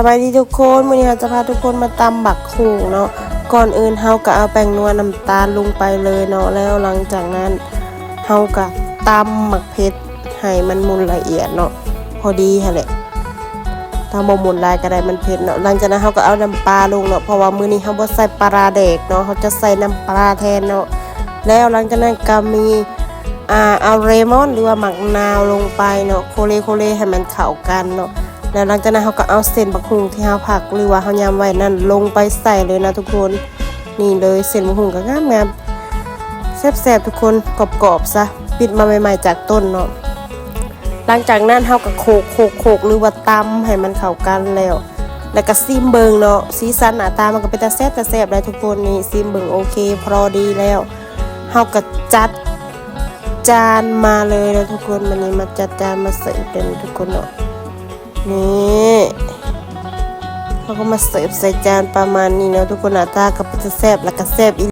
ສະບາຍດີທຸກຄົນ, ມື້ນີ້ເຮົາຈະພາທຸກຄົນມາຕຳບັກຫຸ່ງເນາະ. ກ່ອນອື່ນເຮົາກໍເອົາແປ້ງນົວ ນ້ຳຕານລົງໄປເລີຍເນາະ, ແລ້ວຫຼັງຈາກນັ້ນເຮົາກໍຕຳໝາກເຜັດໃຫ້ມັນໝຸ່ນລະອຽດເນາະ, ພໍດີຫັ້ນແຫຼະ. ຖ້າບໍ່ໝຸ່ນຫຼາຍກໍໄດ້ ມັນເຜັດເນາະ. ຫຼັງຈາກນັ້ນເຮົາກໍເອົານ້ຳປາລົງເນາະ, ເພາະວ່າມື້ນີ້ເຮົາບໍ່ໃສ່ປາຮ້າແດກເນາະ, ເຮົາຈະໃສ່ນ້ຳປາແທນເນາະ. ແລ້ວຫຼັງຈາກນັ້ນກໍມີ ອ່າ ເອົາເລມອນ ຫຼືວ່າໝາກນາວລົງໄປເນາະ, ໂຄເລໂຄເລໃຫ້ມັນເຂົ້າກັນເນາະ. ແລ້ວຫຼັງຈາກນັ້ນເຮົາກໍເອົາເສັ້ນບັກຫຸ່ງທີ່ເຮົາພັກ ຫຼືວ່າເຮົາຍຳໄວ້ນັ້ນລົງໄປໃສ່ເລີຍນະທຸກຄົນ. ນີ້ເລີຍ ເສັ້ນບັກຫຸ່ງກໍງາມໆ ແຊບໆ ທຸກຄົນ, ກອບໆຊະ, ປິດມາໃໝ່ໆຈາກຕົ້ນເນາະ. ຫຼັງຈາກນັ້ນເຮົາກໍໂຂກໆໆ ຫຼືວ່າຕຳໃຫ້ມັນເຂົ້າກັນແລ້ວ ແລ້ວກໍຊີມເບິ່ງເນາະ, ສີສັນໜ້າຕາມັນກໍເປັນຕາແຊບຕາແຊບແລ້ວທຸກຄົນ. ນີ້ຊີມເບິ່ງ, ໂອເຄ ພໍດີແລ້ວ ເຮົາກໍຈັດຈານມາເລີຍເນາະທຸກຄົນ. ບາດນີ້ມາຈັດຈານມາເສີບເດີທຸກຄົນເນາະ. ນີ້ ເຮົາກໍມາເສີບໃສ່ຈານປະມານນີ້ເນາະທຸກຄົນ. ໜ້າຕາກໍເປັນຕາແຊບ ແລ້ວກໍແຊບອີ